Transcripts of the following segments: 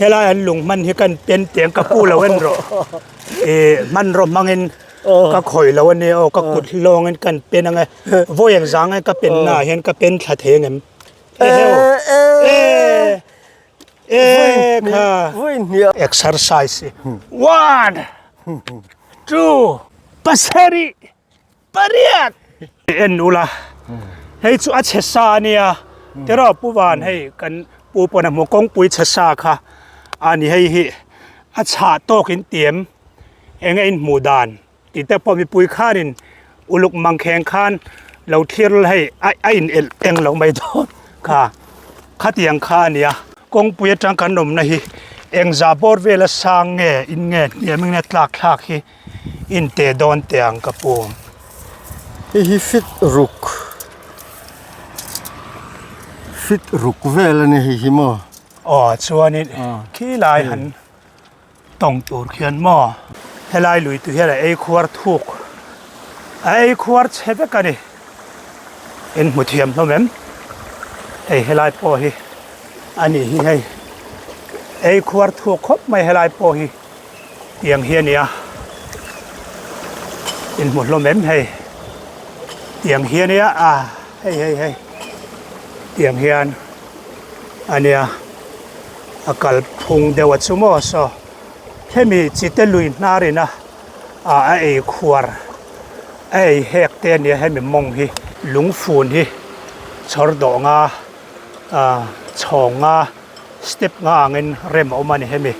Helai an lung hman hi kan pen teng ka pu lo en rawh. Ih hmanraw hmangin ka khawih lo a nia aw ka kut hlawngin kan pen ang e. Vawi eng zang nge ka pen naah hian ka pen thla thei ang em? Eheu e e kha exercise one two pasarih pariat en ula hei chu a chhe sa a nia tiraw pu van hei kan pu pawn a hmu kawngpui chhe sa kha a ni hei hi a chhah tawk in tiam eng a inhmuh dan Tih te pawh mipui khanin uluk mangkheng khan lo thlir la hei a a in elh eng lo mai dawn kha khatiang kha a nia. Kawngpui atang kan awmna hi engzah bawr vela sang nge in nge hniam in nge tlak thlak hi in teh dawn teh ang ka pu. Hei hi fit ruk fit ruk vel a ni hei hi maw. Aw chuanin khilai han. Tawng tur khian maw helai lui tu hian a ei khuar thuk a ei khuar chhe vek a ni in hmu thiam hlawm em hei helai pawh hi a nih hi hei ei khuar thuk khawp mai helai pawh hi tiang hi a ni a in hmu hlawm em hei tiang hi a nia a hei hei hei tiang hian a nia. A kal phung deuh a chu maw saw hemi chite lui hnar ina ah a ei khuar a ei hek te a nia hemi mawng hi lungfun hi chhawr dawh nga ah chhawng nga step nga angin rem a awm a ni hemi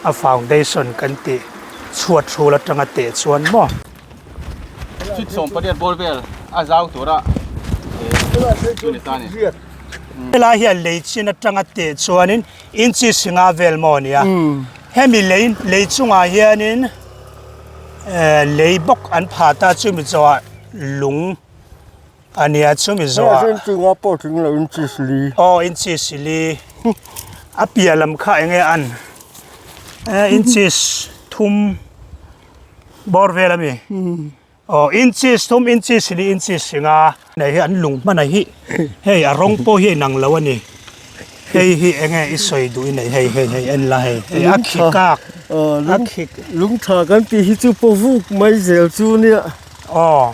a foundation kan tih chhuat hrul atanga teh chuan maw. Chhit 18 bawr vel a zau tura chu ni ta ni. Helai hian lei chin atanga teh chuanin inchi singa vel maw a nia. Hemi lei lei chungah hianin eh lei bawk an phah ta chumi zawhah lung a nia chumi zawhah. Hei inchi nga pawh tling lo inchi sili. Aw inchi sili a piah lam kha enge an eh inchi thum. Bawr vel ami aw inches thum inches hi inches singa nei hi an lung hman a hi hei a rawng pawh hi a inang lo a ni hei hi eng nge i sawi duh i nei hei hei hei en la hei hei a khi kak a khi lung tha kan tih hi chu paw vuk mai zel chu nia aw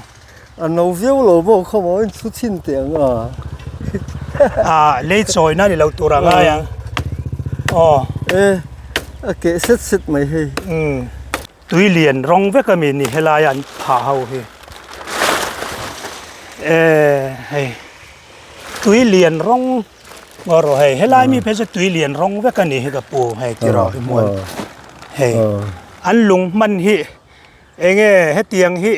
a no viau lo bawk kha maw in thu chhin teh ang a a lei chawi na ni lo tur a ngai ang aw e a keh set set mai hei umm. Tui lian rawng vek a mi ni helai an phah ho hi eh hei tui lian rawng ngaw rawh hei helai mi phei chu tui lian rawng vek a ni hi ka pu hei ti rawh hi hmuan hei an lung hman hi eng nge hetiang hi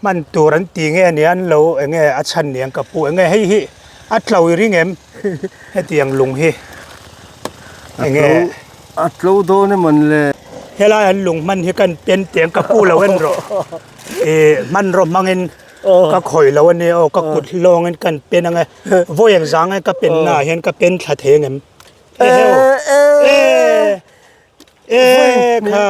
hman tur an ti nge nia an lo eng nge a chhan niang ka pu eng nge hei hi a tlo i ring em hetiang lung hi eng nge a tlo dawn em an le helai an lung hman hi kan pen teng ka pu lo en rawh ih hmanraw hmangin ka khawih lo a nia aw ka kut hlawngin kan pen ang e vawi eng zang nge ka pen naah hian ka pen thla thei ang em eheu e. E kha.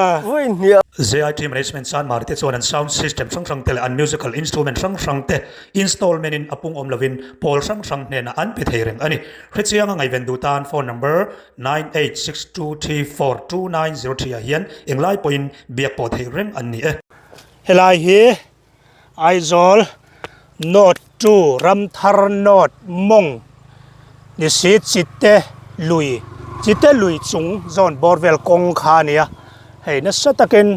ZIT Management Sanmar te chuan an sound system hrang hrang te leh an musical instrument hrang hrang te installment in a pung awm lovin pawl hrang hrang hnenah an pe thei reng a ni. Hrechianga ngaihven duh tan phone number 9862342903 ah hian englai pawhin biak pawh theih reng an ni e. Helai hi Aizawl North to Ramthar North mawng ni si Chite lui Chite lui chung zawn bawr vel kawng kha a nia hei nasa takin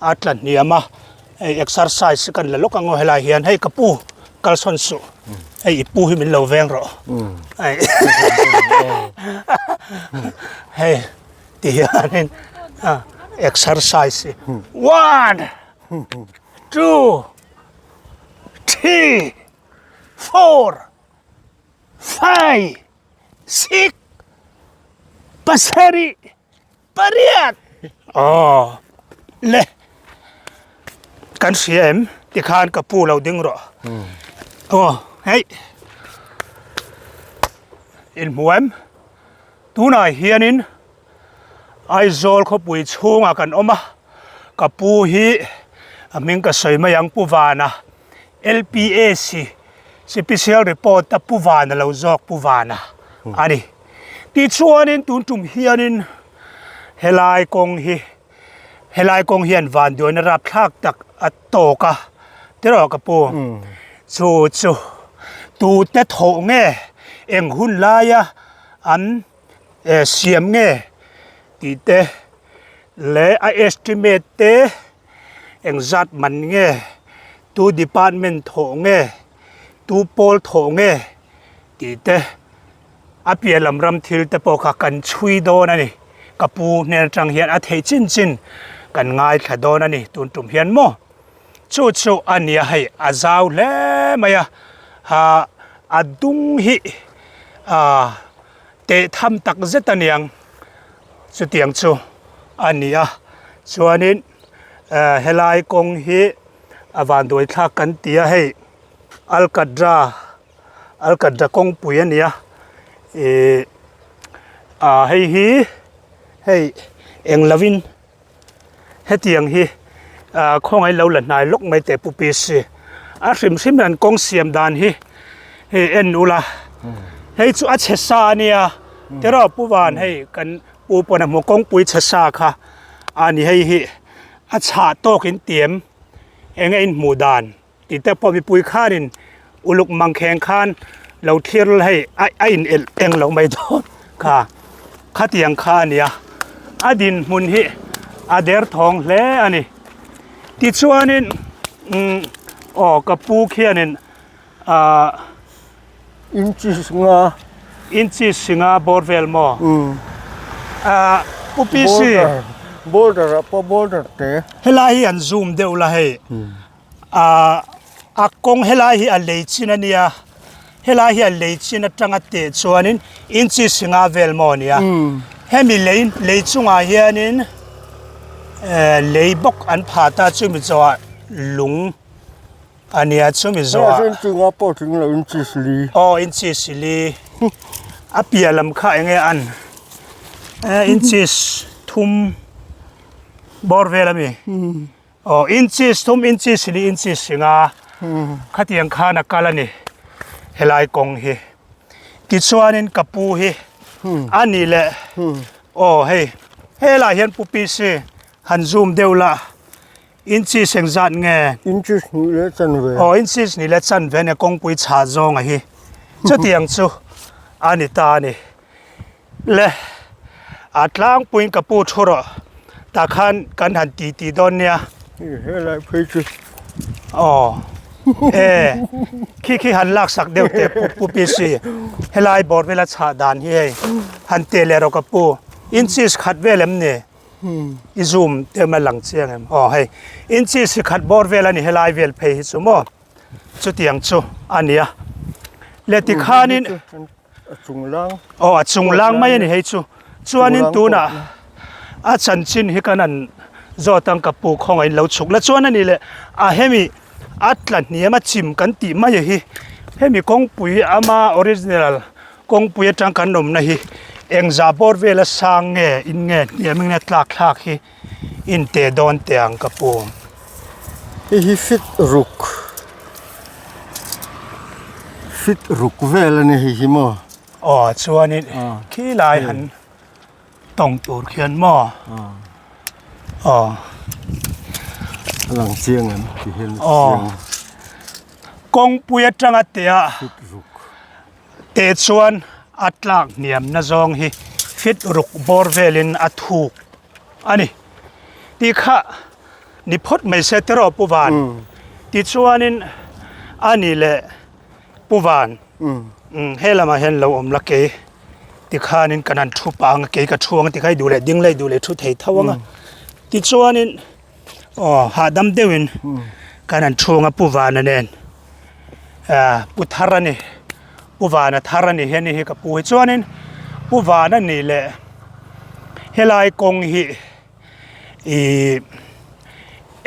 a tla hniam a hei exercise kan la lawk ang aw helai hian hei ka pu kalsawn suh hei i pu hi min lo veng rawh hei hei ti hianin exercise one. Two, three, four, five, six, pasarih, pariat. Aw, le. Kan hria em? Tikhan ka pu lo ding rawh. Aw, hei. In hmu em? Tunah hianin Aizawl khawpui chhungah kan awm a, ka pu hi a hming ka sawi mai ang Pu Vana LPS Sipisial report a Pu Vana lo zawk Pu Vana a ni. Tichuanin tun tum hianin. Helai kawng hi helai kawng hian vanduaina rapthlak tak a tawk a tiraw ka pu chu chu tute thawh nge eng hun laia an siam nge tih te leh a estimate te eng zat man nge tu department thawh nge tu pawl thawh nge tih te. A piah lam ram thil te pawh kha kan chhui dawn a ni. Ka pu hnen atang hian a theih chin chin kan ngaithla dawn a ni tun tum hian maw. Chu chu a nia hei a zau hle mai a, ha a dung hi ah teh tham tak zet a niang chutiang chu a ni a. Chuanin eh helai kawng hi a vanduai thlak kan ti a hei Alkadra. Alkadra kawngpui a ni a ihh ah hei hi hei eng lo in hetiang hi ah khawngaih lo la hnai lawk mai teh pu PC a hrim hrim hian kawng siam dan hi hei en ula hei chu a chhe sa a nia tiraw pu van hei kan pu pawn a hmu kawngpui chhe sa kha a ni hei hi a chhah tawk in tiam eng a inhmuh dan. Tih te pawh mipui khanin uluk mangkheng khan lo thlir hei a a in elh eng lo mai dawn kha khatiang kha a nia a dinhmun hi a derthawng hle a ni tichuanin umm aw ka pu khianin ahh Inches nga inches singa bawr vel maw ahh pu PC border border ah pawh border te helai hi an zoom deuh la hei. Ahh a kawng helai hi a lei chin a nia helai hi a lei chin atanga teh chuanin inchi singa vel maw a nia hemi lei lei chungah hianin ehh lei bawk an phah ta chumi zawhah lung a nia chumi zawhah aw inchi sili a piah lam kha eng nge an ehh inchi thum bawr vel a mi. Aw inches thum inches leh inches singa khatiang khan a kal a ni helai kawng hi tichuanin ka pu hi a ni leh aw hei helaiah hian pu PC han zoom deuh la inches engzat nge inches hnih leh chanve aw inches hnih leh chanve a ni kawngpui chhah zawnga hi chutiang chu a ni ta a ni. Le, a tlangpuiin ka pu thu rawh, tah khan kan han ti ti dawn nia. Helai phei chu. Aw, e, khi khi han lak sak deuh teh pu pu PC. Helai bawr vela chhah dan hi hei, han teh leh rawh ka pu. Inches khat vel em ni? I zoom te awm a lang chiang em? Aw hei, inches hi khat bawr vel a ni helai vel phei hi chu maw? Chutiang chu a nia. Le tikhanin. A chung lang. Aw a chung lang mai a ni hei chu. Chuanin tunah a chanchin hi kan han zawt ang ka pu khawngaih in lo chhuk la chuan a ni leh a hemi a tla hniam a chim kan tih mai a hi hemi kawngpui ama original kawngpui atang kan awmna hi engzah bawr vela sang nge in nge hniam in nge tlak thlak hi in teh dawn teh ang ka pu. Hei hi fit ruk fit ruk vel a ni hei hi maw. Aw chuanin khi lai han tawng tur khian maw aw. A lang chiang em ti hian a chiang. Kawngpui atanga teh a. Fit ruk. Teh chuan a tlak hniam na zawng hi fit ruk bawr velin a thuk a ni tih kha ni phawt mai se tiraw Pu Van tichuanin a ni leh Pu Van he lamah hian lo awm la kei tikhanin kan han thu pang a kei ka thu ang tikha i duh leh ding la i duh leh thu thei tho ang a tichuanin aw hahdam deuhin kan han thu ang a Pu Vana nen. Ah pu thar a ni pu vana thar a ni hian hei hi ka pu hi chuanin pu vana nih leh helai kawng hi ihh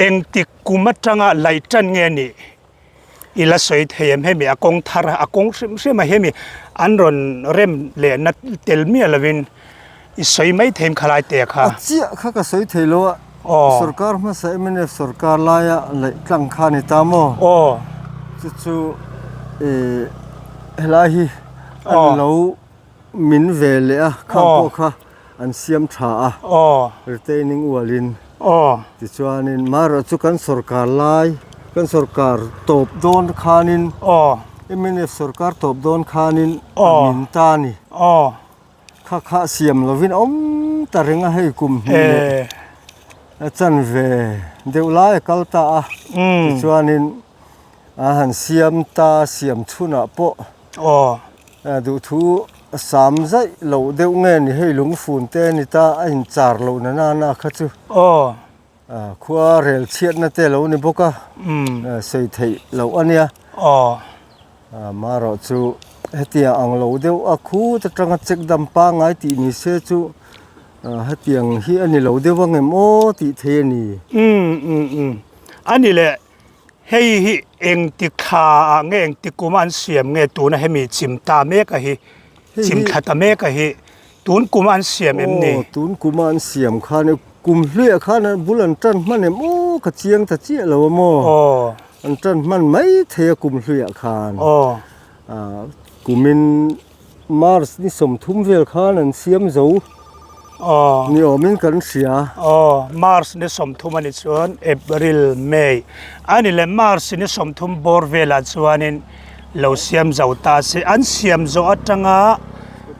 engtik kum atanga laih tan nge nih i la sawi thei em hemi a kawng thar a kawng hrim hrim a hemi an rawn rem leh na tel miah lovin i sawi mai thei em khalai te kha. A chiah kha ka sawi thei lo a. Aw. Sorkar hmasa mnf sorkar laia laih tlang kha a ni ta maw? Aw. Chu chu eh helai hi an lo min ve leh a khang pawh kha. An siam tha a, retaining wall in. Tichuanin marawh chu kan sorkar lai, kan sorkar tawp dawn khanin, mnf sorkar tawp dawn khanin a min ta a ni. Kha kha siam lovin a awm ta reng a hei kum hnih leh a chanve deuh lai a kal ta a. Tichuanin a han siam ta siam chhunah pawh Duhthu sam zaih loh deuh nge ni hei lungfun te a ni ta a inchar loh na nana kha chu khua rel chhiatna te lo ni bawk a sawi theih loh a nia marawh chu hetiang ang lo deuh a khut atanga check dam pangngai tih ni se chu hetiang hi a ni lo deuh ang em aw tih thei a ni. A ni leh Hei hi engti thla ah nge engti kum a an siam nge tuna hemi chim ta mek a hi chim thla ta mek a hi tun kum a an siam em ni? Aw tun kum a an siam khan e kum hluiah khan an bul an tan hman em aw ka chiang ta chiah lo a maw? Aw. An tan hman mai thei a kum hluiah khan. Aw. Ah kumin March ni 30 vel khan an siam zo Aw. ni awmin kan hria. Aw, March ni 30 a ni chuan April, May a ni leh March ni 30 bawr velah chuanin lo siam zo ta se. An siam zawh atanga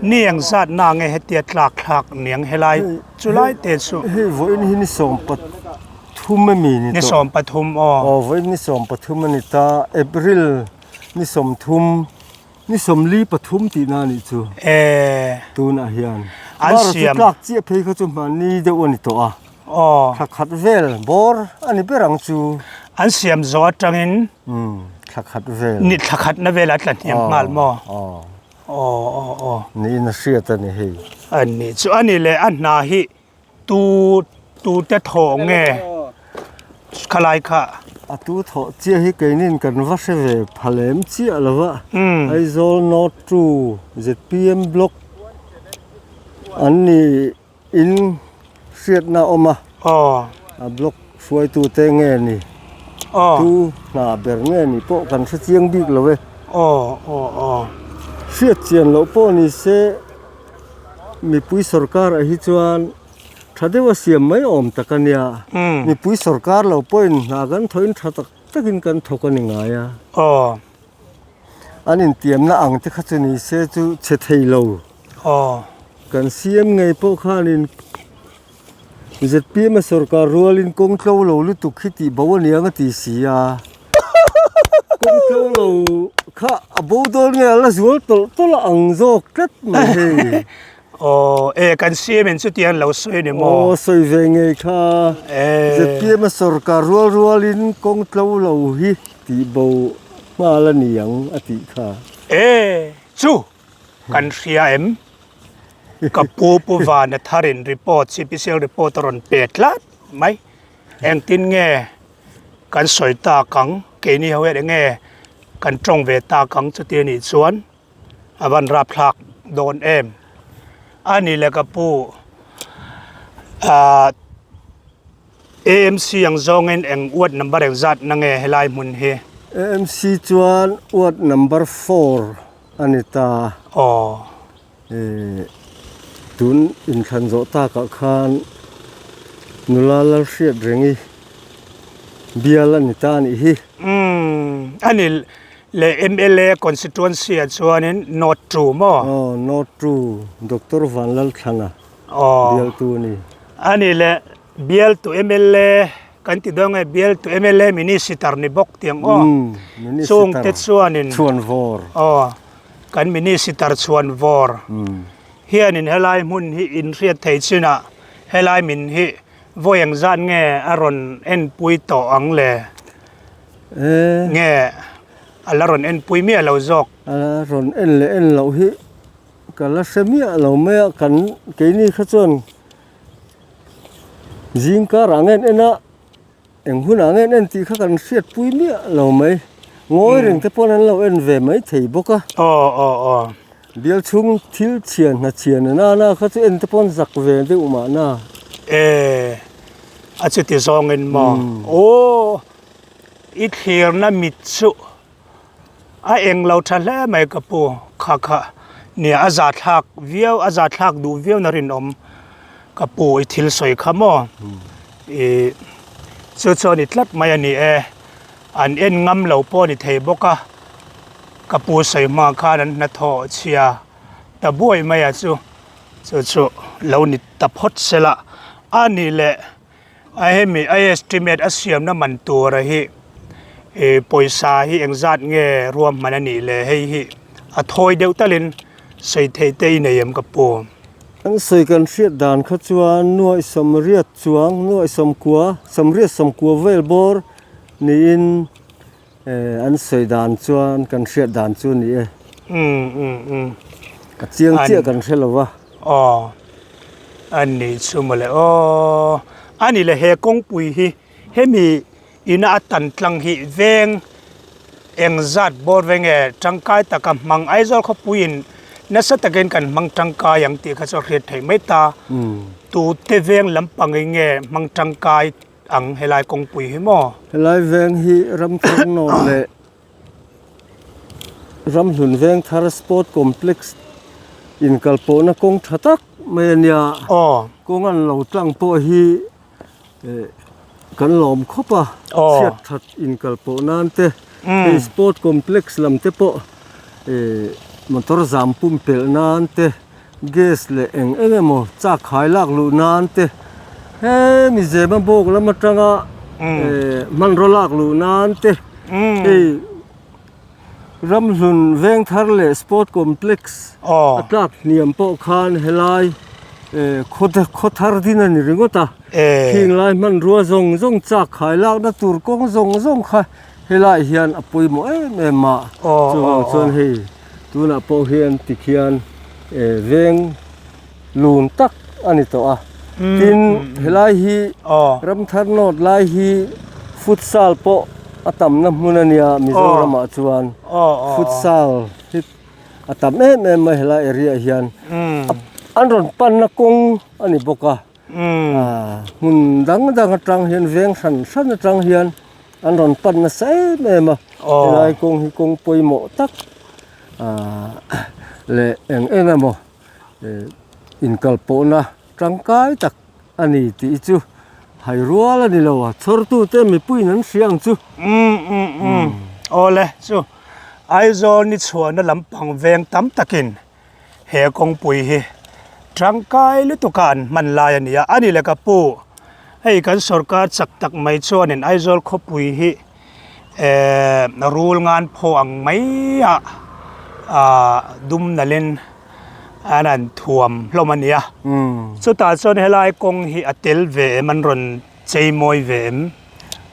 ni eng zat na nge hetia tlak thlak niang helai chulai te chu. Hei vawiin hi ni 13 ami ni tawh. Ni 13 aw. Aw vawiin ni 13 a ni ta April ni 30. Ni 43 tihna a nih chu. E. Tunah hian. An siam. Mara chu tlak chiah phei kha chu hmanni deuh a ni tawh a. Aw. Thla khat vel bawr a ni ber ang chu. An siam zawh atangin. Umm thla khat vel. Ni thla khatna velah tla hniam nghal maw? Aw. Aw aw aw. Niin a hriat a ni hei. A ni chu a ni leh a hna hi Tu tu te thawh nge khalai kha? A tu thawh chiah hi keinin kan va hre ve phalem chiah lo va. Aizawl North 2 zpm Block an ni in hriatna a awm a. A block hruaitu te nge ni? Tu hna ber nge ni pawh kan hre chiang bik lo e. Hriat chian loh pawh ni se. Mipui sorkar ah hi chuan tha deuh a siam mai awm tak a nia. Mipui sorkar lo pawhin hna kan thawhin tha tak takin kan thawk a ni ngai a. Aw. An intiamna ang te kha chu ni se chu chhe thei lo. Aw. Kan CM ngei pawh khanin zpm a sorkar rualin kawng tlo lo lutuk hi tih bo a niang a ti si a. Kawng tlo lo kha a bo dawn nge a la zual tawlh tawlh a ang zawk tlat mai hei. Aw e kan CM in chutiang lo sawi ni maw? Aw sawi ve ngei kha. E. Zpm a sorkar rual rualin kawng tlo lo hi tih bo nghal a niang a tih kha. E chu kan hria em? Ka pu Pu Vana tharin report CPCL report a rawn pe tlat mai. Engtin nge kan sawi tak ang? Keini ho hian enge kan tawng ve tak ang chuti anih chuan a van rapthlak dawn em? A ni le ka pu ah AMC ang zawngin eng ward number engzat na nge helai hmun hi? AMC chuan ward number four a ni ta. Aw. Eh, tun inthlan zawh takah khan nula Lalhriat Rengi bial a ni ta a nih hi. Umm, a ni leh mla constituency ah chuanin North 2 maw? Aw, North 2, Doctor Vanlalthlana Aw. bialtu a ni. A ni leh Bialtu mla kan ti dawn nge bialtu mla minister ni bawk tiang aw. Chungte chuanin Chhuanvawr. Aw kan minister Chhuanvawr hianin helai hmun hi in hriat thei chinah helai min hi vawi engzat nge a rawn enpui tawh ang le? Nge a la rawn enpui miah lo zawk? A rawn en leh en loh hi ka la hre miah lo mai a kan keini kha chuan Zing karah nge an en a, eng hunah nge an en tih kha kan hriatpui miah lo mai. Ngawi reng te pawn an lo en ve mai thei bawk a. Aw aw aw. Bial chhung thil chhian hna chhian a nana kha chu en te pawn zak ve deuh mahna. E, a chuti zawngin maw? Aw, i thlirna mit chu A eng lo tha hle mai ka pu kha kha nia a za thlak viau a za thlak duh viau na rinawm. Ka pu i thil sawi kha maw? I chu chuan i tlat mai a ni e. An en ngam lo pawh a ni thei bawk a. Ka pu sawi hma khan an hnathawh chhia ta buai mai a chu. Chu chu lo ni ta phawt se la. A nih leh a hemi a estimate a siamna man tura hi ih pawisa hi engzat nge ruahman a nih le hei hi a thawi deuh talin sawi theih te i nei em ka pu. An sawi kan hriat dan kha chuan nuaih sawmriat chuang nuaih sawmkua sawmriat sawmkua vel bawr niin eh an sawi dan chuan kan hriat dan chu a ni e. Umm umm umm. A chiang chiah kan hre lo va. Aw a nih chu mawle aw a ni le he kawngpui hi hemi ina a tan tlang hi veng engzat bawr ve nge tangkai taka hmang Aizawl khawpuiin nasa takin kan hmang tangkai ang tih kha chu a hriat theih mai ta tute veng lampang in nge hmang tangkai ang helai kawngpui hi maw? Helai veng hi Ramthar North leh Ramhlun Vengthar Sport Complex inkalpawhna kawng tha tak mai a nia. Aw. Kawng an lo tlang pawh hi eh kan lawm khawp a. Aw. Chhiat that inkalpawh nan te hei Sport Complex lam te pawh eh motor zam pumpelh nan te gas leh eng eng emaw chak khai lak luh nan te hemi zema bawk lam atanga eh hmanraw lak luh nan te hei Ramhlun Vengthar leh Sport Complex a tlak hniam pawh khan helai eh khaw thar din a ni ringawt a khing lai hmanrua zawng zawng chak khai lakna tur kawng zawng zawng kha helai hian a pawimawh em em a chuvang chuan hei. Tunah pawh hian tikhian veng lun tak a ni tawh a. Tin, helai hi Ramthar North lai hi futsal pawh a tamna hmun a nia Mizoramah chuan futsal hi a tam em em mai helai area ah hian. An rawn panna kawng a ni bawk a. Hmun dang dang atang hian veng hran hran atang hian An rawn pan nasa em em a, helai kawng hi kawng pawimawh tak ahh leh eng eng emaw eh inkalpawhna tangkai tak a ni tih hi chu hai rual a ni lo a, chhawrtute mipuiin an hria ang chu. Umm umm umm awle chu Aizawl ni chhuahna lampang veng tam takin he kawngpui hi tangkai lutuk a an hman lai a ni a, a ni le ka pu hei kan sawrkar chak tak mai chuanin Aizawl khawpui hi ehh rul ngan phaw ang mai a ahh dum nalhin an han thuam hlawm a ni a chutah chuan helai kawng hi a tel ve em an rawn chei mawi ve em.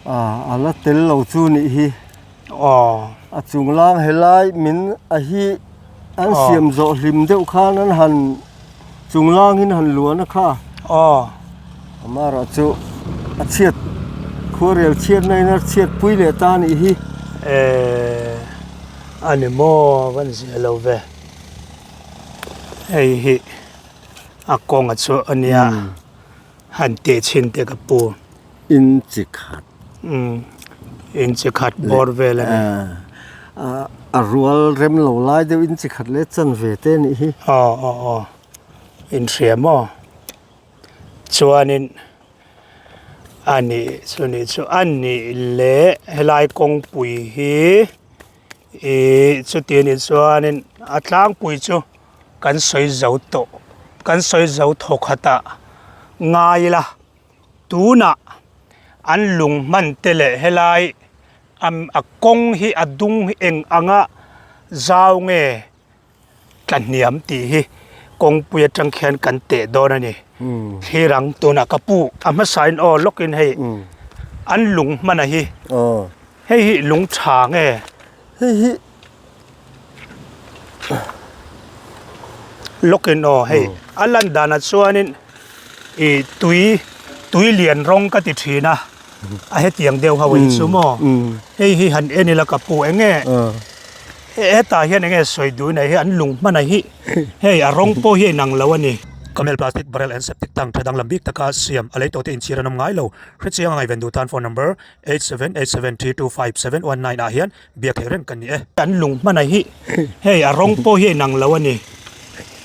Ahh a la tel lo chu nih hi. Aw. A chung lang helai min a hi an siam zawh hlim deuh khan an han chung langin han luan a kha. Aw. Amaherawh chu a chhiat khuarel chhiatna in a chhiat pui leh ta a nih hi. Eh a ni maw van zia lo ve. Hei hi a kawnga chu a nia han teh chhin te ka pu. In chi khat. Umm in chi khat bawr vel a ni. A rual rem lo lai deuh in chi khat leh chan ve te a nih hi. Aw aw aw in hria maw? Chuanin a nih chu nih chu a nih leh helai kawngpui hi ih chuti a nih chuanin a tlangpui chu kan sawi zo tawh kan sawi zo thaw khat ah ngai ila. Tunah an lung hman te leh helai a kawng hi a dung hi eng anga zau nge tla hniam tih hi kawngpui atang khian kan teh dawn a ni. Thlir ang tunah ka pu a hmasain aw lawkin hei an lung hman a hi hei hi lung tha nge. Hei hi Lawkin aw hei a lan danah chuanin ih tui tui lian rawng ka ti thin a a hetiang deuh ho hi chu maw hei hi han en ila ka pu eng nge hetah hian eng nge sawi duh nei hi an lung hman a hi hei a rawng pawh hi a inang lo a ni. Camel plastic barrel and septic tank tha danglam bik taka siam a lei tawh te inchhir an awm ngai lo. Hrechiang a ngaihven duh tan phone number 8787325719 ah hian Biak theih reng ka ni e. An lung hman a hi hei a rawng pawh hi a inang lo a ni.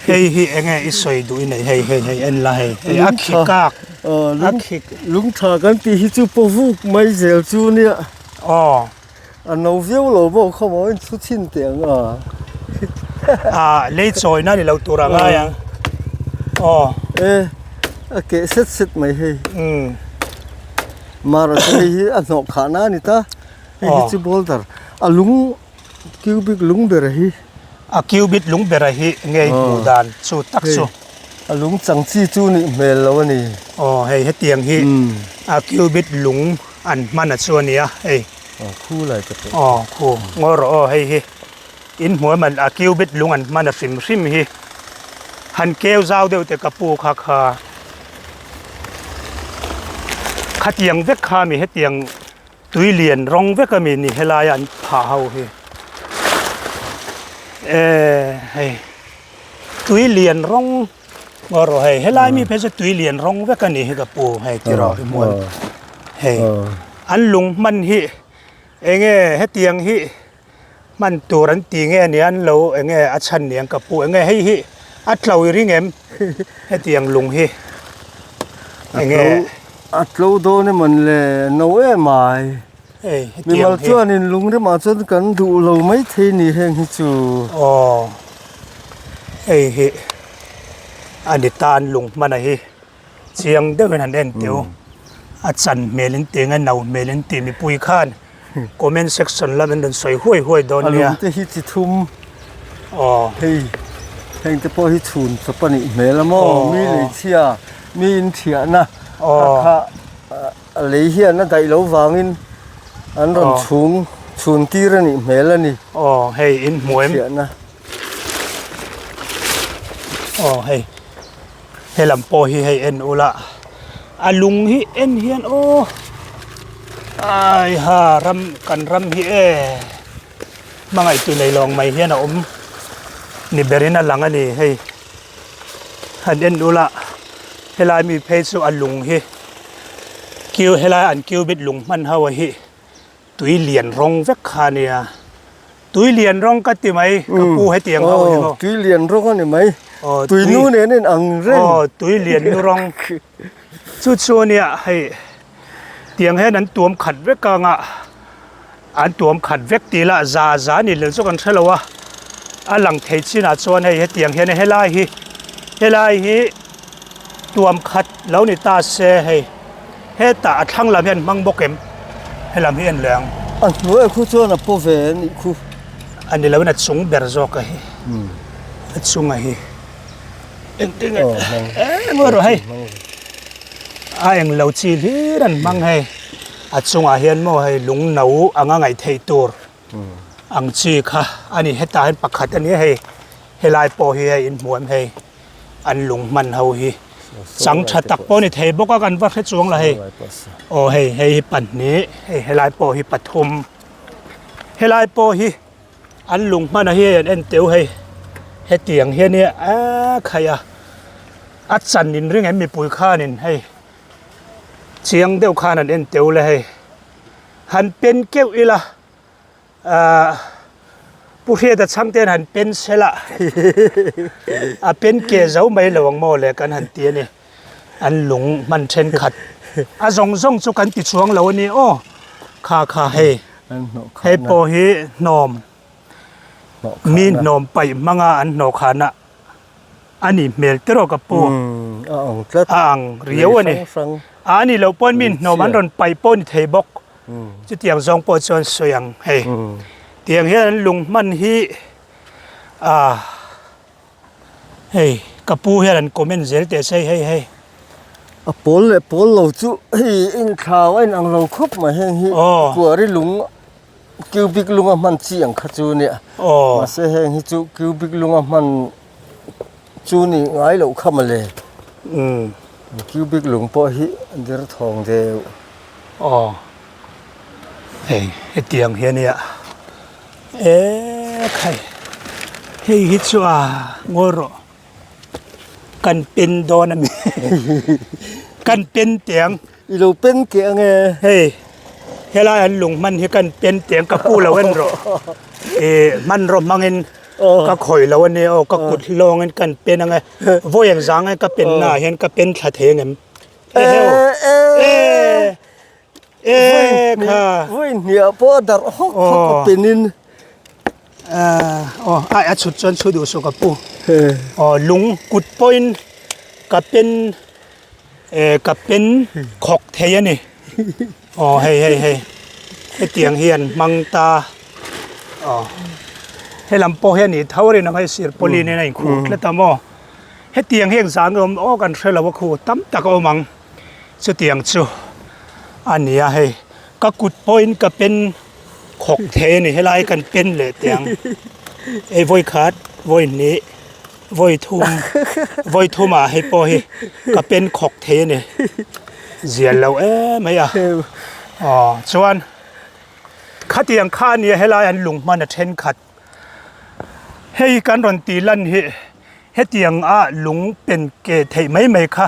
Hei hi enge i sawi duh i nei hei hei hei en la hei hei a khi kak a khi lung tha kan tih hi chu pawvuk mai zel chu nia aw a no viau lo maw khaw maw in chhu chhin teh ang a a lei chawi na ni lo tur a ngai ang aw e a keh set set mai hei umm mara chu hei hi a hnawh khah na a ni ta hei hi chu boulder a lung Cubic lung bera hi. A cubic lung bera hi nge i hmuh dan chu tak chu. A lung chang chi chu nih hmel lo a ni. Aw hei hetiang hi a cubic lung an hman a chu a nia hei. Aw khu lai ka pawh. Aw khu ngaw rawh aw hei hi in hmuh em a cubic lung an hman a hrim hrim hi han keu zau deuh te ka pu kha kha khatiang vek kha mi hetiang. Tui lian rawng vek a mi ni helai an phah ho hi e hei tui lian rawng ngaw rawh hei helai mi phei chu tui lian rawng vek a ni hi ka pu hei ti rawh hi hmuan hei an lung hman hi enge hetiang hi hman tur an ti nge nia an lo enge a chhan niang ka pu enge hei hi a tlo i ring em hetiang lung hi enge a tlo dawn emaw ni le no em ai hei hetiang hi mimal chuanin lung remah chuan kan duh lo maithei ni heng hi chu aw hei hi a ni tan lung hman a hi. Chiang deuhin han en teu. A chan hmel in ti nge no hmel in ti mipui khan comment section lam in rawn sawi huai huai dawn nia. A lung te hi chi thum. Aw. Hei heng te pawh hi chhun chawp a nih hmel a maw mi lei chhia mi in thiahna a kha a lei hian a daih lo vangin an rawn chhung chhun tir a nih hmel a ni. Aw hei in hmu em. Thiahna. Aw hei. He lam pawh hi hei en ula a lung hi en hian aw ai ha ram kan ram hi e hmangaih tu nei lawng mai hian a awm ni berin a lang a ni hei han en ula helai mi phei chu a lung hi kiu helai an cubit lung hman ho a hi. Tui lian rawng vek kha nia. Tui lian rawng ka ti mai ka pu hetiang ho hi maw. Tui lian rawng a ni mai. Tui nu nen in ang reng. Aw tui lian nu rawng. Chu chu ania hei tiang hian an tuam khat vek anga an tuam khat vek tih lah za za ni lel chu kan hre lo a. A lang thei chinah chuan hei hetiang hian helai hi helai hi tuam khat lo ni ta se hei. Hetah a thlang lam hian hmang bawk em? Helam hi en leh ang. A hnuai khu chuan a paw ve a nih khu. A ni loin a chung ber zawk a hi. A chung a hi. Engtin nge eng erawh hei. A eng lo chi hlir an hmang hei. A chungah hian maw hei lung no anga ngaih theih tur ang chi kha a ni. Hetah hian pakhat a ni a hei. Helai pawh hi hei inhmu em hei. An lung hman ho hi chang tha tak pawh a ni thei bawk a kan va hre chuang la hei aw hei hei hi pahnih hei helai pawh hi pathum helai pawh hi an lung hman a hi hei an en teuh hei hetiang hian hi a khaih a a chan in ring em mipui khanin hei chiang deuh khan an en teuh le hei han pen keuh ila. Ahh Pu Hriata chhangte han pen sel a, a pen ke zo mai lo ang maw le kan han ti a ni. An lung hman thenkhat a zawng zawng chu kan ti chuang lo a ni aw. Kha kha hei, hei pawh hi hnawm, mi hnawm paih hmanga an hnawhkhana a nih hmel te rawh ka pu. A ang tlat. A ang riau a ni. A nih loh pawn mi hnawm an rawn paih pawh a ni thei bawk. Chutiang zawng pawh chuan sawi ang hei. Tiang hian an lung hman hi ah hei ka pu hian an comment zel teh se hei hei. A pawl leh pawl lo chu hei inthlau a inang lo khawp mai heng hi kuari lung cubic lunga hman chi ang kha chu nia. Mahse heng hi chu cubic lunga hman chu ni ngai loh kha mawle. Cubic lung pawh hi a derthawng deuh. Aw hei hetiang hi ania eee khai hei hi chu a ngawi rawh kan pen dawn a mi kan pen teng i lo pen keh ange hei helai an lung hman hi kan pen teng ka pu lo en rawh ih hmanraw hmangin. Ka khawih lo ania aw, ka kut lawngin kan pen ang e. Vawi ang zang e ka pen naah hian ka pen thla thei ang em? Eheu! E! E kha! Vawi hniah pawh a darh hawk hawk a penin. Aw, ai a chhut chuan chhu duh suh ka pu. Aw, lung kut pawhin ka pen ka pen khawk thei a ni. Aw hei hei hei hetiang hi an hmang ta aw helam pawh hian ih tho rin ang hei sirpawlin in a inkhuh tlat a maw hetiang hi engzah nge awm aw kan hre lo a khu tam tak a awm ang chutiang chu a ni a hei ka kut pawhin ka pen khawk thei a ni helai kan pen leh teh ang hei vawi khat vawi hnih Vawi thum vawi thumah hei pawh hi ka pen khawk thei a ni. Zial lo em mai a. Aw chuan khatiang kha a nia helai an lung hman a thenkhat. Hei kan rawn tih lan hi hetiang a lung pen ke theih mai mai kha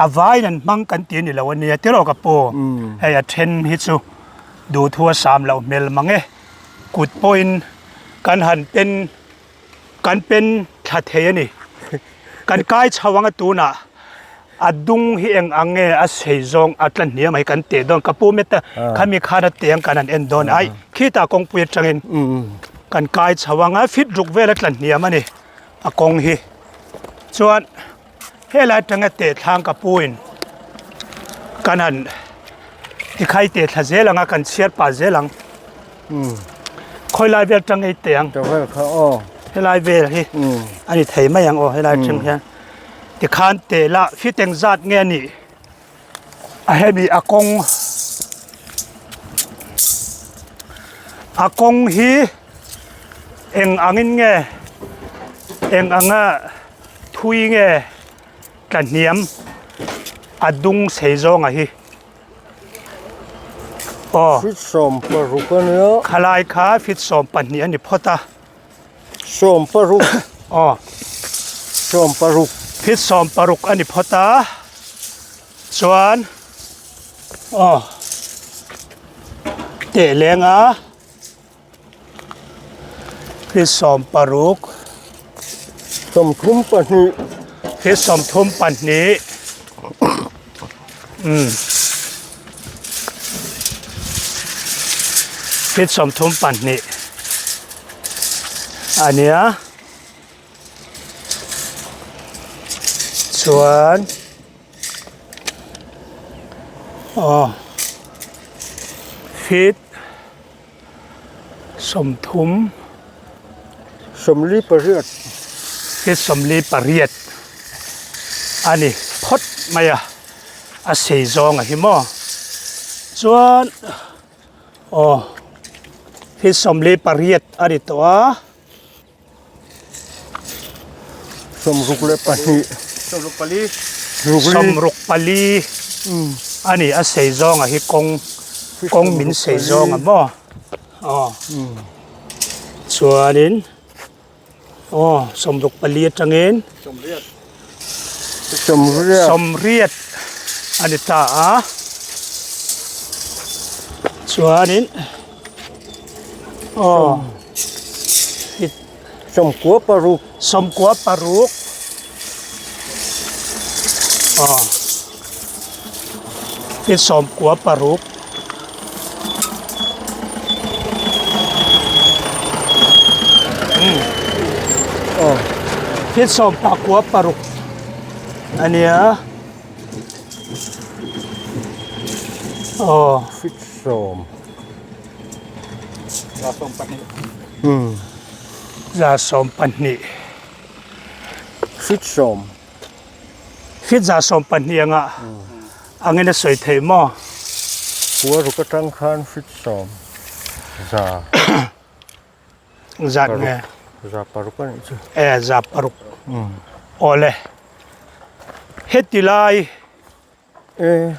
a vaiin an hmang kan ti a ni lo a nia tiraw ka pu. Hei a then hi chu duhthu a sam loh hmel mang e. Kut pawhin kan han pen. Kan pen thla thei a ni. Kan kai chho anga tunah a dung hi eng ang nge a sei zawng a tla hniam a hi kan teh dawn. Ka pu met a khami khan a teh ang kan han en dawn ai khitah kawngpui atangin kan kai chho anga fit ruk vel a tla hniam a ni a kawng hi. Chuan helai atanga teh thlang ka pu in kan han tikhai teh thla zel ang a kan chhiar pah zel ang. Khawilai vel tang ei teh ang. Vel kha aw. Helai vel hi a ni thei mai ang aw helai tang hian. Tikhan teh lah fit eng zat nge a nih a hemi a kawng a kawng hi eng angin nge eng anga thui nge tla hniam a dung sei zawnga hi. Aw. Fit 16 a nia. Khalai kha fit 12 a ni phawt a. 16. Aw. 16. Fit 16 a ni phawt a. Chuan aw teh leng a fit 16. 32. Fit 32. Umm. Fit 32 a nia. Chuan aw fit 30 48 Fit 48 a ni phawt mai a, a sei zawng a hi maw chuan aw fit 48 a ni tawh a. 62. 64 a ni a sei zawng a hi kawng kawng min sei zawng a maw aw chuanin aw 64 atangin 80 a ni ta a chuanin aw 96 96 aw i 96 umm i 96 a nia aw 12 Fit 10 Fit 12 anga angin a sawi thei maw? Khua ruk atang khan fit 10 za Zat nge? Za paruk a nih chu. E za paruk. Awle. Heti lai E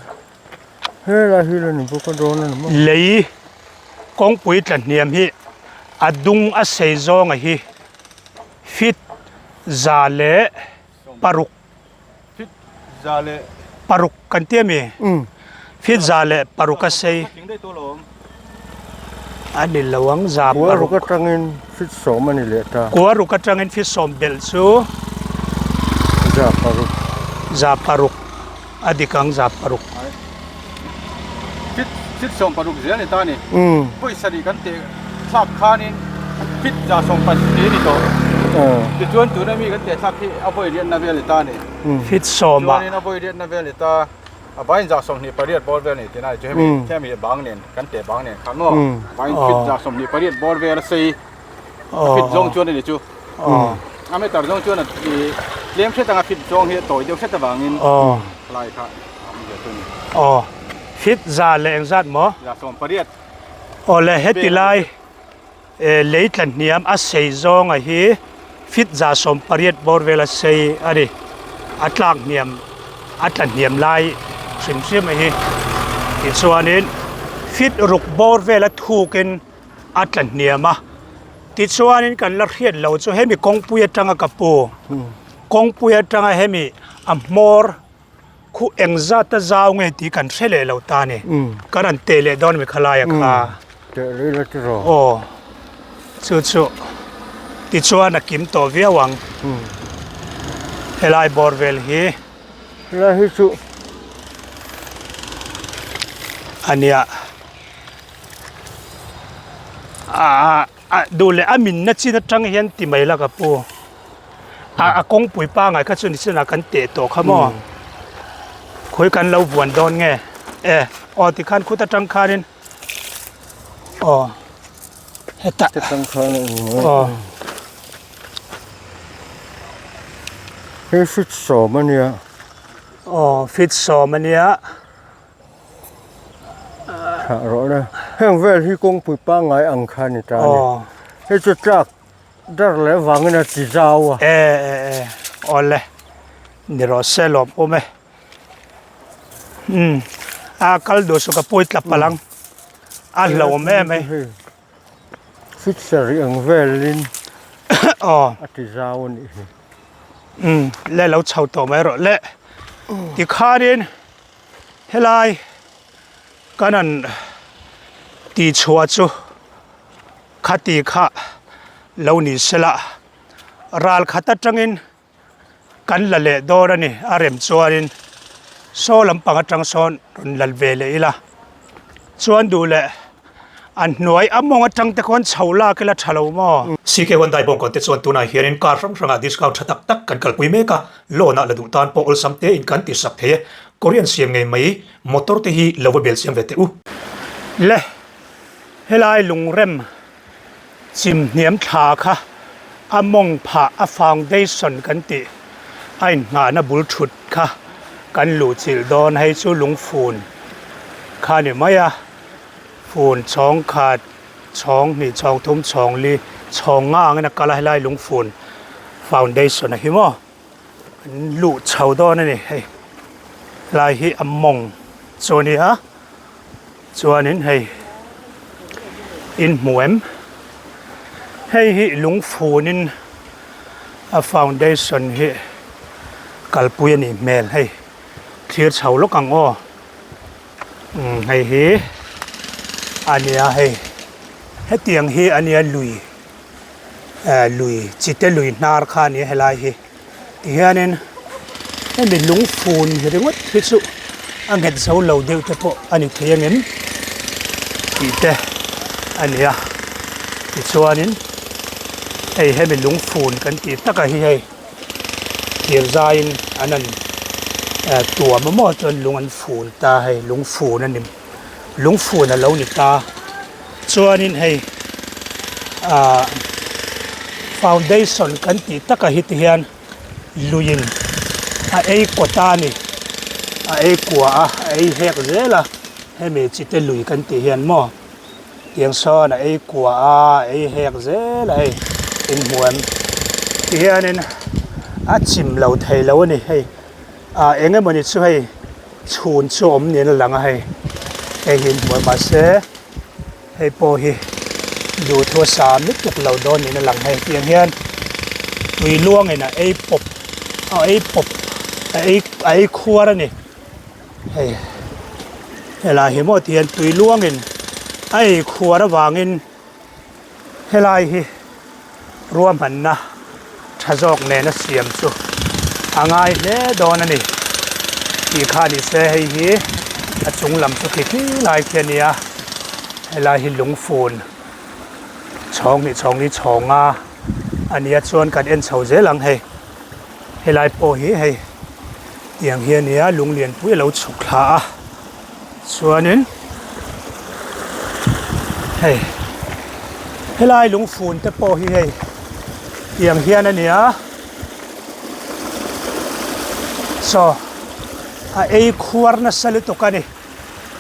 helai hi la ni bawk a dawn a ni maw? Lei kawngpui tla hniam hi a dung a sei zawnga hi fit 106 Fit 106 kan ti a mi? Fit 106 a sei. A ni lo ang za Kua ruk atangin fit sawm a ni leh ta. Kua ruk atangin fit sawm belh chu 600. 600 a dik ang 600. Fit fit 60 zel a ni ta a ni. Pawisa nih kan teh thlak khanin fit 17 a ni tawh. Tichuan tuna mi kan teh thlak hi a vawi riatna vel a ni ta a ni. Fit sawmah. Chuanin a vawi riatna vel a ni ta. A vain 28 bawr vel a ni tih na chu hemi hemi bang nen kan teh bang nen kha maw vain fit 28 bawr vel a sei a fit zawng chuan a ni chu a meter zawng chuan a tlem hret anga fit zawng hi a tawi deuh hret avangin lai kha a awm ve chu a ni. Aw fit za leh engzat maw? 18. Aw le heti lai lei tla hniam a sei zawnga hi fit 18 bawr vel a sei a ni a tlak hniam a tla hniam lai hrim hrim a hi tichuanin fit ruk bawr vel a thukin a tla hniam a tichuanin kan la hriat lo chu hemi kawngpui atanga ka pu kawngpui atanga hemi a hmawr Khu engzat a zau nge tih kan hre leh lo ta ni. Kan han teh leh dawn mi khalaia kha. Teh rih la ti rawh. Aw. Chu chu tichuan a kim tawh viau ang. Helai bawr vel hi. Helai hi chu. A nia. A duh leh a minna chin atang hian ti mai la ka pu. A a kawngpui pangai kha chu ni chinah kan teh tawh kha maw. Khawi kan lo vuan dawn nge? E aw tikhan khut atang khanin aw hetah Atang khan a awm a. Aw. Hei fit sawm a nia. Aw fit sawm a nia. Thlah rawh le. Heng vel hi kawngpui pangngai ang kha a ni ta a ni. Hei chu tlak dar leh vangin a ti zau a. E e e awle ni rawh se lawm awm e. Umm a kal duh suh ka pawi tla palh ang a hlauhawm em hei. Fit sarih ang velin a ti zau a nih hi. Umm le lo chho tawh mai rawh le tikhanin Helai kan han tih chhuah chu khati kha lo ni sela ral khat atangin kan la leh dawn a ni a rem chuanin saw lampang atang sawn rawn lal ve leh ila chuan duh leh An hnuai a mawng atang te khuan chho lak ila tha lo maw? CK Hyundai bawngkawn te chuan tunah hianin car hrang hrangah discount tha tak tak kan kalpui mek a, loan ah la duh tan pawh awlsam tein kan ti sak thei e. Korean siam ngei mai motor te hi lo va bel siam ve teh u. Le, helai lungrem chim hniam thla kha a mawng phah a foundation kan tih a inngahna bul thut kha kan luhchilh dawn hei chu lungfun kha ni mai a. Fun chhawng khat, chhawng hnih, chhawng thum, chhawng li, chhawng nga angin a kal a, helai lungfun foundation a hi maw an luh chho dawn a ni hei helai hi a mawng chu a ni a chuanin hei in hmu em hei hi lungfunin a foundation hi kalpui a nih hmel hei thlir chho lawk ang aw. Umm hei hi a nia hei hetiang hi a nia lui eh lui chite lui hnar kha a nia helai hi tihianin hemi lungfun ringawt hi chu a nghet zo lo deuh te pawh a ni thei angem tih te a ni a tichuanin hei hemi lungfun kan tih taka hi hei. Thir zaiin an han tuam a maw chuan lung an fun ta hei lung fun a ni lung fun a lo ni ta chuanin hei ahh foundation kan tih takah hi ti hian luiin a ei kaw ta a ni a ei kua a a ei hek zel a hemi chite lui kan tih hian maw. Tiang sawn a ei kua a, a ei hek zel a hei inhmuam tihianin a chim lo thei lo a ni hei ah eng emawni chu hei chhun chu a awm niin a lang a hei hei hi inhmuam mahse hei pawh hi duhthu a sa lutuk lo dawn niin a lang hei tiang hian tui luangin a ei pawp a ei pawp a ei a ei khuar a ni. Hei helai hi maw tihian tui luangin. A ei khuar avangin helai hi ruahmanna tha zawk nena siam chu a ngai hle dawn a ni tih kha ni se hei hi a chung lam chu khi khi lai khi a nia helai hi lungfun chhawng hnih chhawng li chhawng a a nia chuan kan en chho zel ang hei helai pawh hi hei tiang hi a nia lung lianpui a lo chhuk thla a. Chuanin hei helai lungfun te pawh hi hei tiang hian a ni a saw a ei khuar nasa lutuk a ni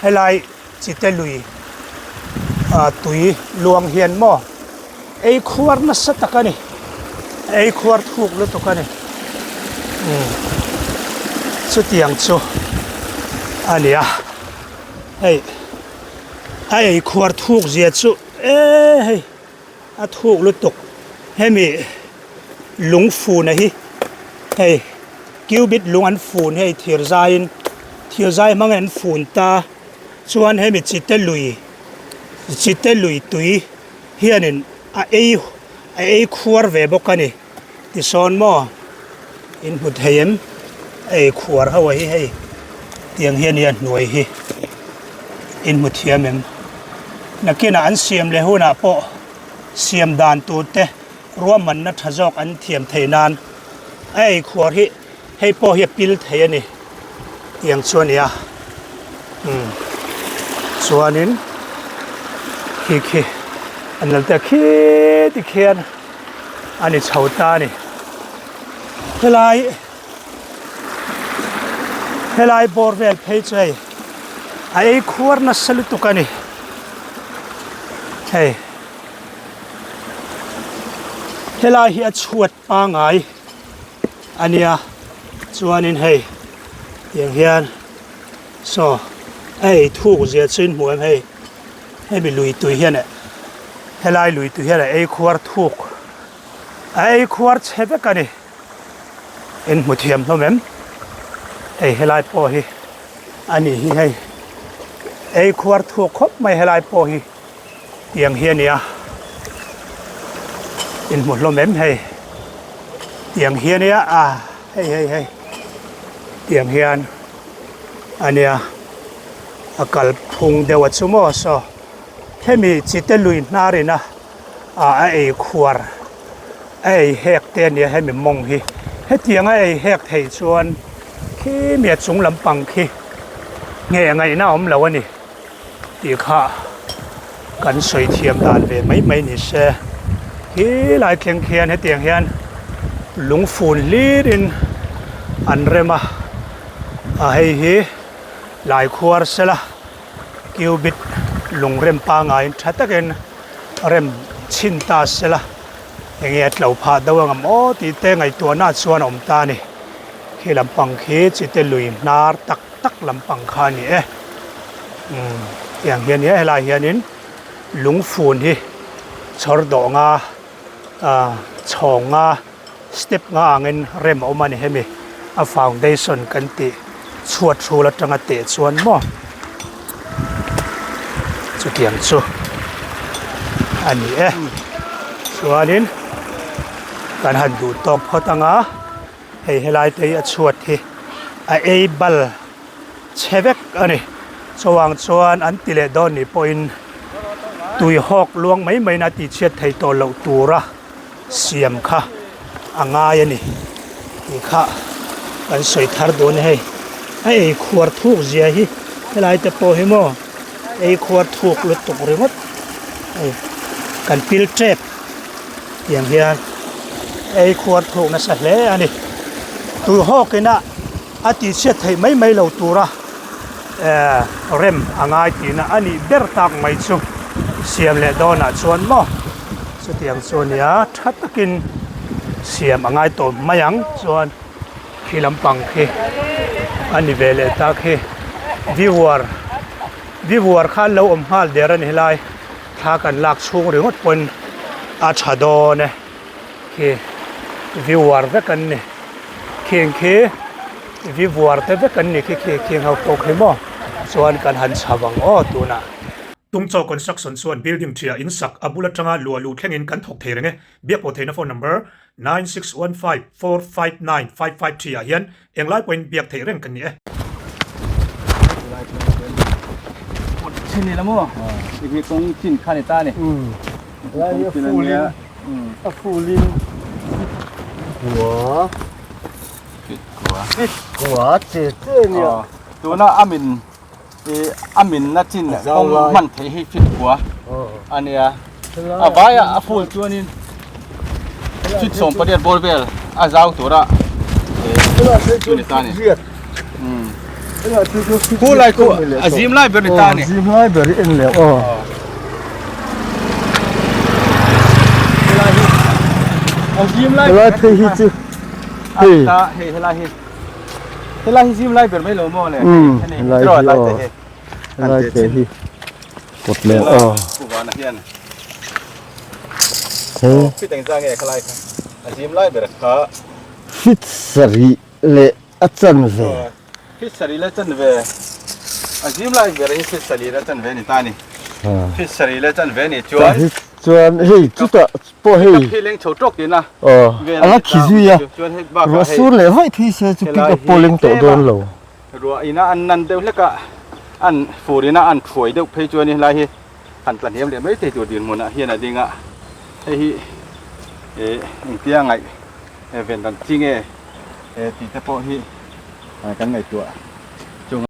helai chite lui ah tui luang hian maw ei khuar nasa tak a ni ei khuar thuk lutuk a ni umm chutiang chu a ni a hei a ei khuar thuk zia chu eee hei a thuk lutuk hemi lungfuna hi hei cubit lung an fun hei thir zaiin thir zai hmangin an fun ta chuan hemi chite lui chite lui tui. hianin a ei a ei khuar ve bawk a ni tisawn maw in hmu thei em a ei khuar ho hi hei tiang hian nia hnuai hi in hmu thiam em nakinah an siam leh hunah pawh siam dan tur te ruahmanna tha zawk an thiam theih nan a ei khuar hi Hei pawh hi a pil thei a ni tiang chu a ni a umm chuanin khi khi an lo tia khi tikhian a ni chho ta a ni helai helai bawr vel phei chu hei a ei khuar nasa lutuk a ni hei helai hi a chhuat pangai. A nia chuanin hei tiang hian saw a ei thuk zia chu in hmu em hei hemi lui tui hian eh helai lui tui hian a ei khuar thuk a ei khuar chhe vek a ni in hmu thiam hlawm em hei helai pawh hi a nih hi hei ei khuar thuk khawp mai helai pawh hi. Tiang hi a nia in hmu hlawm em hei tiang hi a nia a hei hei hei tiang hian a nia a kal phung deuh a chu maw saw hemi chite lui hnar ina ah a ei khuar a ei hek te a nia hemi mawng hi hetiang a ei hek thei chuan khi mi a chung lampang khi nge ngaihna a awm lo a ni. Tih kha kan sawi thiam dan ve mai mai ni se khi lai thleng khian hetiang hian lungfun hlir in an rem a a hei hi lai khuar sela cubit lungrem pangaiin tha takin rem chhin ta sela enge a tlo phah deuh ang aw tih te ngaihtuahna chuan a awm ta a ni khi lampang khi chite lui hnar tak. tak lampang kha a ni e umm tiang hian nia helai hianin lungfun hi chhawr dawh nga ah chhawng nga step nga angin rem a awm a ni hemi a foundation kan tih chhuat hrul atanga teh chuan maw chutiang chu a ni e chuanin kan han duh tawk phawt anga. Hei helai te hi a chhuat hi a ei bal chhe vek a ni. Chuvang chuan an ti leh dawn nih pawhin tui hawk luang mai mai in a tihchhiat thei tawh loh tura siam kha a ngai a ni tih kha kan sawi thar dawn a hei. A ei khuar thuk zia hi helai te pawh hi maw ei khuar thuk lutuk ringawt hei kan pil tep. Tiang hian ei khuar thuk nasa hle a ni. Tui hawk ina a tihchhiat theih mai mai lo tura eh rem a ngai tihna a nih ber tak mai chu siam leh dawnah chuan maw chutiang chu a nia tha takin siam a ngai tawh mai ang chuan khi lampang khi a ni ve leh ta khi viewer viewer kha an lo awm nghal der a ni helai. Thla kan lak chhung ringawt pawn a tha dawn e khi viewer vek an ni khing khi viewer te vek an ni khi khi khing ho pawh khi maw chuan kan han chho ang aw tunah. Tungchaw Construction chuan building ṭhia in sak a bul aṭanga luah luh thlengin kan thawk thei reng e. Biak pawh theihna phone number 9615459553 ah hian englai pawhin biak theih reng kan ni e. A full in kua kua che che nia. Tuna a min a min na chin kawng hman theih hi fit kua a nia. A vaia a full chuanin fit 18 bawr vel a zau tura chu ni ta ni. Khu lai khu a zim lai ber ni ta ni. Zim lai ber en leh aw. A zim lai Helai phei hi chu hei. Ta hei helai hi. Helai hi zim lai ber mai lo maw le. Helai hi aw. Helai te hi kawt leh aw. Pu Vana hian. Fit engzah nge khalai kha. A zim lai ber kha. Fit sarih leh a chanve. Fit sarih leh chanve. A zim lai ber hi fit sarih leh chanve ni ta ni. Fit sarih leh chanve ni chuan. Chuan hei chutah pawh hei. Hi leng chho tawk tina. Aw a la khi zui a. Ruah sur leh vaih phei se chu pick up pawh leng tawh dawn lo. Ruah ina an nan deuh hlek a, an fur ina an thuai deuh phei chuan helai hi han tla hniam leh mai thei tur dinhmunah hian a ding a. Hei hi engtia ngaih ven dan chi nge tih te pawh hi kan ngaihtuah.